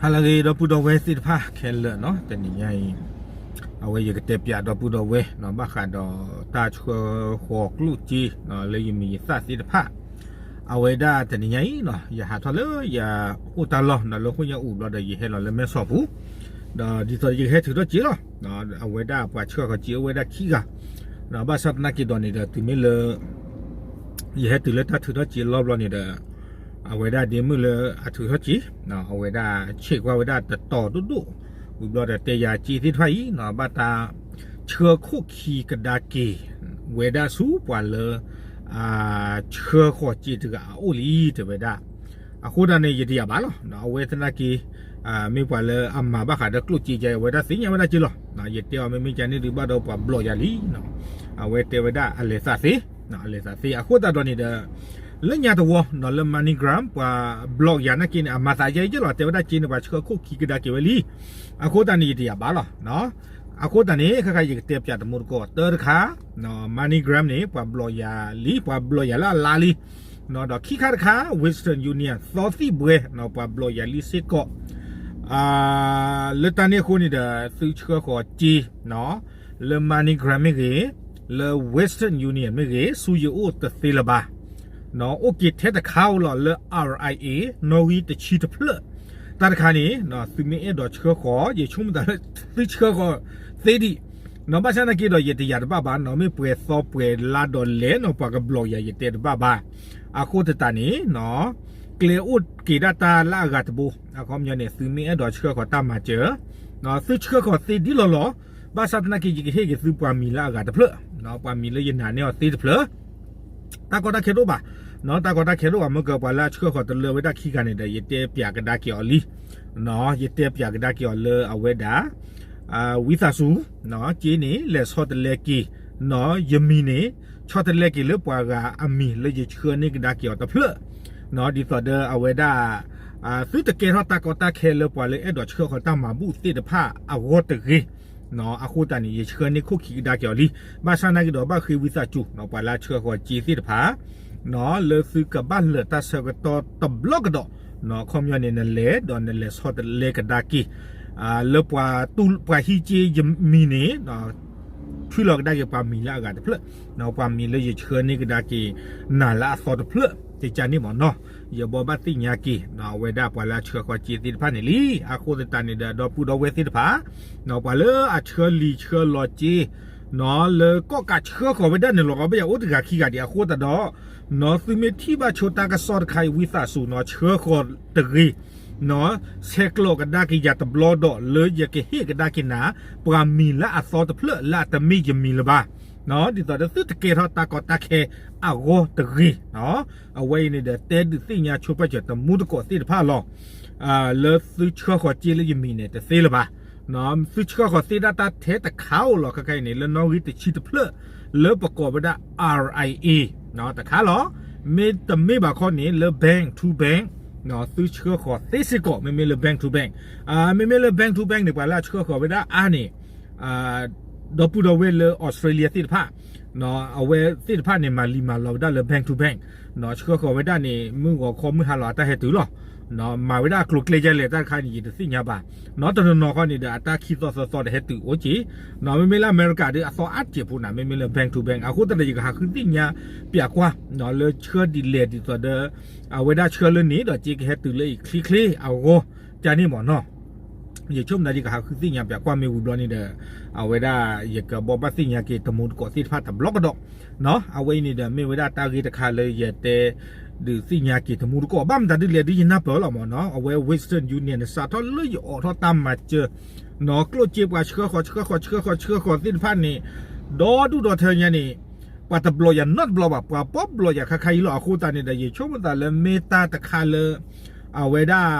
ဟါလၢအဂ့ၤ ဒီပုၢ်ဒီဝဲၢ်သ့ၣ်တဖၣ်ခဲလၢာ်နီၤ, တနံၤညါအံၤ အဝဲယကတဲပၠးဒီပုၢ်ဒီဝဲၢ်နီၤ ဘၣ်ဃးဒီးတၢ်ဆှၢဃီၤကျိၣ်စ့နီၤ လၢယမံၤယသၣ်သ့ၣ်တဖၣ်, အဝဲဒၣ်တနံၤညါအံၤနီၤ ယဟးထီၣ်လၢယအိၣ်တၢ်လီၢ်နီၤ လၢဃိၣ်ညါအူဘျီဒီး ယဟဲလီၤလၢမဲဆီးပူၤ, ဒီးဒ်သိးယကဟဲထုးထီၣ်စ့လီၤ. အဝဲဒၣ်ပှၤဆှၢဃီၤစ့အိၣ်ဝဲဒၣ်ခံဂၤ, ဘၣ်ဆၣ်သနာ်က့ဒီးန့ၣ်ဒီး တုၤမ့ၢ်လၢ ယဟဲတုၤလၢတၢ်ထုးထီၣ်စ့အလီၢ်ဘျီန့ၣ်ဒီး အဝဲဒၣ်ဒ့မုၣ်လၢအထုးထီၣ်စ့, အဝဲဒၣ်ဆဲးကွၢ်ဝဲဒၣ်တတီၤဒိၣ်ဒိၣ်, ဝံၤဘျီဒီးတဲယၤစ့သ့ၣ်တဖၣ်အံၤနီၤ ဘၣ်တၢ်ဆှၢခိၣ်ခံကဒါက့ၤဝဲဒၣ်ဆူပှၤလၢ ဆှၢဃီၤစ့တဂၤအအိၣ်လံ တဲဝဲဒၣ်. အဃိသတးန့ၣ် ယတယာ်ဘၣ်လီၤ. အဝဲသနာ်က့ မ့ၢ်ပှၤလၢအမၤဘၣ်ဃးဒီးကျိၣ်စ့ကါ အဝဲဒၣ်သ့ၣ်ညါဝဲဒၣ်စ့လီၤ. ယတဲအီၤမ့မ့ၢ်ကန့ၣ်ဒုးဘၣ်ဒီးပှၤဘျီၣ်ယၤလံ, အဝဲတဲဝဲဒၣ်အလဲၤသးသ့, အလဲၤသးသ့ အဃိသတးဒီးန့ၣ်ဒီး လၢညါတဝီနီၤ လၢ MoneyGram ပှၤဘျီၣ်ယၤနာ်က့န့ၣ် အမၤသးယါယဲလီၤ တဲဝဲဒၣ်စ့န့ၣ် ပှၤဆှၢခိၣ်ခံကဒါက့ၤဝဲလံ. အဃိသတးန့ၣ် ယတယာ်ဘၣ်လီၤ. အဃိသတးန့ၣ် ခဲခါယကတဲပၠးတမူတကိးတၢ်တခါ, MoneyGram န့ၣ် ပှၤဘျီၣ်ယၤလံ, ပှၤဘျီၣ်ယၤလၢအလါလံ, ဒီးခံခါတခါ Western Union သီသံၣ်ဘှဲ ပှၤဘျီၣ်ယၤလံစ့ၢ်ကီး လၢတၢ်န့ၣ်အဃိန့ၣ်ဒီး သုဆှၢဃီၤစ့ လၢ MoneyGram မ့ၢ်ဂ့ၤ, လၢ Western Union မ့ၢ်ဂ့ၤ ဆူယအိၣ်တသ့လၢၤဘၣ်. အိၣ်က့ၤထဲတခါဧိၤလီၤ လၢ R I A နီၣ်ဂံၢ်တဆံတဖျၢၣ်. တၢ်တခါန့ၣ် သုမ့ၢ်အဲၣ်ဒိးဆှၢဃီၤ ယဆိကမိၣ်သးလၢ သုဆှၢဃီၤသ့ဒံး, ဘၣ်ဆၣ်သနာ်က့ဒီး ယတယာ်တဘၣ်ဘၣ်နီၤ, မ့ၢ်ပှဲၤသီပှဲၤလါဒီးလဲၤနီၤ ပှၤကဘျီၣ်ယၤယတဲတဘၣ်ဘၣ်. အဃိသတးန့ၣ် ကျဲအိၣ်က့ၤဒၣ်တၢ်လၢအဂၤတဘိ, အခီပညီန့ၣ် သုမ့ၢ်အဲၣ်ဒိးဆှၢဃီၤတၢ်မၤစၢၤ သုဆှၢဃီၤသ့ဒ်လီၤလီၤ, ဘၣ်ဆၣ်သနာ်က့ ယကဟ့ၣ်က့ၤသုပှၤမံၤလၢအဂၤတဖျၢၣ်, ပှၤမံၤလၢယနာ်န့ၢ်အီၤသ့တဖျၢၣ်. တၢ်ကီတၢ်ခဲတအိၣ်ဘၣ်, တၢ်ကီတၢ်ခဲတအိၣ်ဘၣ်, မ့ၢ်ကပှၤလၢအဆှၢဃီၤတလၢဝဲဒၣ်ခံဂၤန့ၣ်ဒီး ယတဲပၠးကဒါက့ၤအီၤလံ, ယတဲပၠးကဒါက့ၤအီၤလၢအဝဲဒၣ် ဝံသးစူၤ က့န့ၣ် လဲၤဆီတလဲက့ၤ ယမံၤန့ၣ် ဆီတလဲက့ၤလၢပှၤဂၤအမံၤလၢယဆှၢန့ၢ်ကဒါက့ၤအီၤတဖျၢၣ်, ဒ်သိးဒီးအဝဲဒၣ် သုတကဲထီၣ်တၢ်ကီတၢ်ခဲလၢပှၤလၢအဲၣ်ဒိးဆှၢဃီၤတၢ်မၤဘူၣ်သ့ၣ်တဖၣ်အဂီၢ်တဂ့ၤ. အဃိသတးန့ၣ် ယဆှၢန့ၢ်ခိၣ်ခံကဒါက့ၤအီၤလံ. ဘၣ်ဆၣ်သနာ်က့ဒီး ဘၣ်ဃ့ဝံသးစူၤ ပှၤလၢအဆှၢဃီၤစ့သ့ၣ်တဖၣ် လၢသုကဘၣ်လၢာ်တၢ်ဆၢကတီၢ်တဘျီကဒီး, အခီပညီန့ၣ် နလဲၤဒီးနလဲၤဆီတလဲကဒါက့ၤ လၢပှၤဟံးစ့ယမံၤန့ၣ် ထွံၣ်လီၤကဒါက့ၤပှၤမံၤလၢအဂၤတဖျၢၣ်, ပှၤမံၤလၢယဆှၢန့ၢ်ကဒါက့ၤနၤလၢအသီတဖျၢၣ် ကကန့ၣ်မ့ၢ်နီၤ, ယဘိးဘၣ်သ့ၣ်ညါက့ၤ အဝဲဒၣ်ပှၤလၢအဆှၢဃီၤစ့သ့ၣ်တဖၣ်န့ၣ်လံ. အဃိသတးန့ၣ်ဒီး ဒီပုၢ်ဒီဝဲၢ်သ့ၣ်တဖၣ် ပှၤလၢအဆှၢလံာ်ဆှၢလီၤစ့ လၢကီၣ်ကးဆှၢဃီၤဝဲဒၣ်န့ၣ်လီၤ ဘၣ်ယၤအိၣ်တဂၤခံဂၤဒံး အဃိသတးဒီး သုမ့ၢ်ထံၣ်ဘၣ်ဆိတၢ်ကစီၣ်တခါအံၤ ဝံသးစူၤနီၤ ဆှၢဃီၤတဂ့ၤ ဆဲးကျိးကဒါက့ၤယၤတဘျီဒီး လၢယကဟ့ၣ်ကဒါက့ၤနၤ ပှၤမံၤလၢအသီတဖျၢၣ်လၢအတမ့ၢ်ယမံၤလၢၤဘၣ်, ဒ်သိးဒီးသုတကဲထီၣ်တၢ်ကီတၢ်ခဲအဂီၢ်တဂ့ၤ. အဝဲအံၤန့ၣ်ဒီး တဲဒုးသ့ၣ်ညါဆိပာ်စၢၤတမူတကိးသ့ၣ်တဖၣ်လီၤ. လၢသုဆှၢဃီၤစ့လၢယမံၤန့ၣ် တသ့လၢၤဘၣ်. သုဆှၢဃီၤသ့ဒၣ်တၢ်ထဲတခါဧိၤလီၤ ခဲခါအံၤန့ၣ် လၢနီၣ်ဂံၢ်တဆံတဖျၢၣ် လၢပကိးဝဲဒၣ် R I A တခါလီၤ. မ့တမ့ၢ်ဘၣ်ခီန့ၣ် လၢ bank to bank သုဆှၢဃီၤသ့စ့ၢ်ကီး မ့မ့ၢ်လၢ bank to bank, မ့မ့ၢ်လၢ bank to bank န့ၣ် ပှၤလၢအဆှၢဃီၤဝဲဒၣ်အါန့ၣ် ဒီပုၢ်ဒီဝဲၢ်လၢ Australia သ့ၣ်တဖၣ် အဝဲသ့ၣ်တဖၣ်န့ၣ် မၤလံၤမၤလီၤဝဲဒၣ်လၢ bank to bank, ဆှၢဃီၤဝဲဒၣ်န့ၣ် မုၢ်ဂီၤခီမုၢ်ဟါလီၤအတၢ်ဟဲတုၤလီၤ. မၤဝဲဒၣ်အကျိၤကျဲယဲလဲၣ် တၢ်တခါန့ၣ် ယတသ့ၣ်ညါဘၣ်. တနီၤနီၤခီန့ၣ်ဒီး အတၢ်ခံသီသၢသီတဟဲတုၤအိၣ်က့ၤ, မ့မ့ၢ်လၢအမဲရကၤဒီး အသီအါတစဲးဖိန့ၣ် မ့မ့ၢ်လၢ bank to bank အဃိသတးဒီး ယကဟးဃုသ့ၣ်ညါပၠးကွၢ် လၢဆှၢဒ်လဲၣ်ဒ်သိးဒီး အဝဲဒၣ်ဆှၢလၢန့ၣ်ဒီး စ့ကဟဲတုၤလၢအံၤချ့ချ့အဂီၢ် ကန့ၣ်မ့ၢ်နီၤ. ယဆိကမိၣ်သး ယကဟးဃုသ့ၣ်ညါပၠးကွၢ်မ့ၢ်ဝံၤဘျီန့ၣ်ဒီး အဝဲဒၣ်ယကဘိးဘၣ်သ့ၣ်ညါက့ၤတမူတကိးသ့ၣ်တဖၣ်တဘျီကဒီး. အဝဲအံၤန့ၣ်ဒီး မ့ၢ်ဝဲဒၣ်တၢ်ဂ့ၢ်တခါလၢယတဲ ဒုးသ့ၣ်ညါက့ၤတမူတကိး ဘၣ်မတၤဒ်လဲၣ်ဒ်ယနၢ်ပၢၢ်လီၤမ့ၢ်နီၤ. အဝဲ Western Union န့ၣ် စးထီၣ်လၢယအိးထီၣ်တၢ်မၤစၢၤ နီၤ ကျိၣ်စ့ပှၤဆှၢဃီၤ ဆှၢဃီၤ ဆှၢဃီၤ ဆှၢဃီၤသ့ၣ်တဖၣ်န့ၣ် ဒီဒူၣ်ဒီထၢညါန့ၣ် ပှၤတဘျီၣ်ယၤနီတဘျီဘၣ် ပှၤပီၣ်ဘျီၣ်ယၤခါခါအံၤလီၤ. အဃိသတးန့ၣ်ဒီး ယဆိကမိၣ်သးလၢမ့ၢ်တၢ်တခါလၢ အဝဲဒၣ်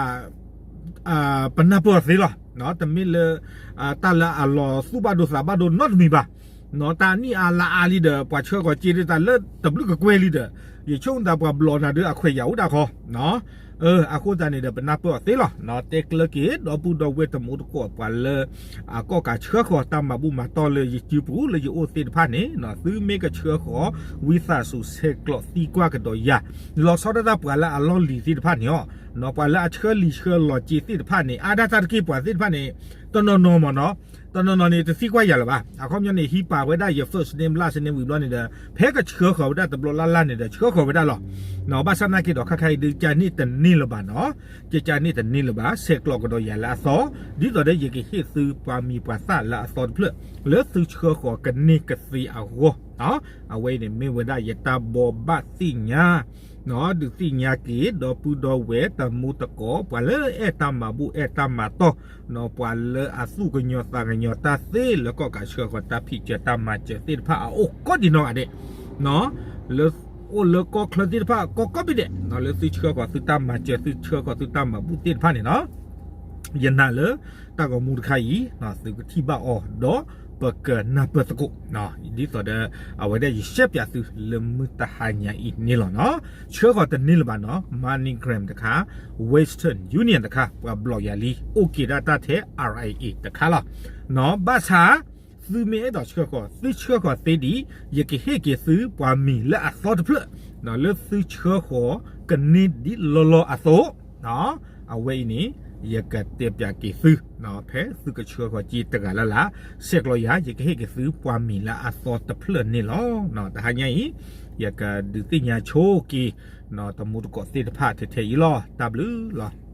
ပနၢ်ပၢၢ်အီၤသ့လီၤ. တမ့ၢ်လၢ တၢ်လၢအလီၤသူၣ်ဘၣ်ဒိသးဘၣ်ဒိနီတမံၤဘၣ်. တၢ်နံၣ်အါလါအါလံဒီး ပှၤဆှၢဃီၤစ့ဒ်တၢ်လၢတဘျုးကကွဲၢ်လံဒီး ယဆိကမိၣ်သးပှၤဘျီၣ်နၤဒုးအခွဲးယာ်အိၣ်ဒၣ်ဃီ အဃိသတးန့ၣ်ဒီး ပနၢ်ပၢၢ်အီၤသ့လီၤ. တဲကျၢၤက့ၤ ဒီပုၢ်ဒီဝဲၢ်တမူတကိး ပှၤလၢ အကီၣ်ကးဆှၢဃီၤ တၢ်မၤဘူၣ်မၤတီၢ်လၢယစုပူၤ လၢယအိၣ်သ့ၣ်တဖၣ်န့ၣ် သုမ့ၢ်ကဆှၢဃီၤ ဝံသးစူၤဆဲးကျိးသံကွၢ်ကဒီးယၤ လီၤဆီဒၣ်တၢ်ပှၤလၢအလီၢ်လံၤသ့ၣ်တဖၣ်န့ၣ်လီၤ. ပှၤလၢအဆှၢလံာ်ဆှၢလီၢ်က့ၤသ့ၣ်တဖၣ်န့ၣ် အါဒၣ်တၢ်တက့ၢ် ပှၤသ့ၣ်တဖၣ်န့ၣ် တနီၤနီၤမ့ၢ်နီၤ, တနီၤနီၤန့ၣ် တသံကွၢ်ယၤလၢၤဘၣ်. အခီပညီန့ၣ် ဟံးပာ်ဝဲဒၣ်ယ first name last name ဝံၤဘျီန့ၣ်ဒီး ဖဲကဆှၢဃီၤဝဲဒၣ်တဘျီလၢ်လၢ်န့ၣ်ဒီး ဆှၢဃီၤဝဲဒၣ်လီၤ. ဘၣ်ဆၣ်နာ်က့ဒီး ခါခါအံၤဒုး ကန့ၢ်တန့ၢ်လၢၤဘၣ်နီၤ, ကကန့ၢ်တန့ၢ်လၢၤဘၣ်, ဆဲးကျိးကဒီးယၤလၢအသီ, ဒ်သိးဒီးယကဟ့ၣ်သုပှၤမံၤပှၤသၣ်လၢအသီတဖျၢၣ် လၢသုဆှၢဃီၤကန့ၢ်ကသ့အဂီၢ်. အဝဲအံၤန့ၣ်မ့ၢ်ဝဲဒၣ်ယတၢ်ဘိးဘၣ်သ့ၣ်ညါ ဒုးသ့ၣ်ညါက့ၤ ဒီပုၢ်ဒီဝဲၢ်တံၤသကိး ပှၤလၢအဲၣ်တၢ်မၤဘူၣ်အဲၣ်တၢ်မၤတီၢ်, ပှၤလၢအသူၣ်ကညီၤသးကညီၤတၢ်သ့ လၢကီၣ်ကးဆှၢဃီၤတၢ်ဖံးစၢၤတၢ်မၤစၢၤသ့ၣ်တဖၣ်အအိၣ်ကိးဒံးနီၢ်ဂၤဒဲး, လၢအိၣ်လၢကီၢ်ချၢသ့ၣ်တဖၣ်ကိးကိးဘ့ၣ်ဒဲး လၢသုဆှၢဃီၤသုတၢ်မၤစၢၤ သုဆှၢဃီၤသုတၢ်မၤဘူၣ်သ့ၣ်တဖၣ်န့ၣ်လီၤ. ယနာ်လၢတၢ်ဂီၤမူတခါအံၤ သုကထံၣ်ဘၣ်အီၤ ဒီးပကနၢ်ပၢၢ်သကိး ဒ်သိးဒီး အဝဲဒၣ်ယရှဲပၠးသုလၢမုၢ်တဟါညါအံၤန့ၣ်လီၤနီၤ. ဆှၢဃီၤတန့ၢ်လၢၤဘၣ်နီၤ, MoneyGram တခါ, Western Union တခါ ပှၤဘျီၣ်ယၤလံ အိၣ်က့ၤဒၣ်တၢ်ထဲ RIA တခါလီၤ. ဘၣ်ဆၣ် သုမ့ၢ်အဲၣ်ဒိးဆှၢဃီၤ သုဆှၢဃီၤသ့ဒံး ယကဟ့ၣ်က့ၤသုပှၤမံၤလၢအသီတဖျၢၣ် လၢသုဆှၢဃီၤကန့ၢ်ဒ်လီၢ်လီၢ်အသိး အဝဲအံၤန့ၣ် ယကတဲပၠးက့ၤသု ဖဲသုကဆှၢဃီၤက့ၤတဂၤလၢ်လၢ် ဆဲးကျိးယၤ ယကဟ့ၣ်က့ၤသုပှၤမံၤလၢအသီတဖျၢၣ်န့ၣ်လီၤ. တဟါညါအံၤ ယကဒုးသ့ၣ်ညါဆိက့ၤ တမူတကိးသ့ၣ်တဖၣ်ထဲထဲအံၤလီၤ. တၢ်ဘျုးလီၤ.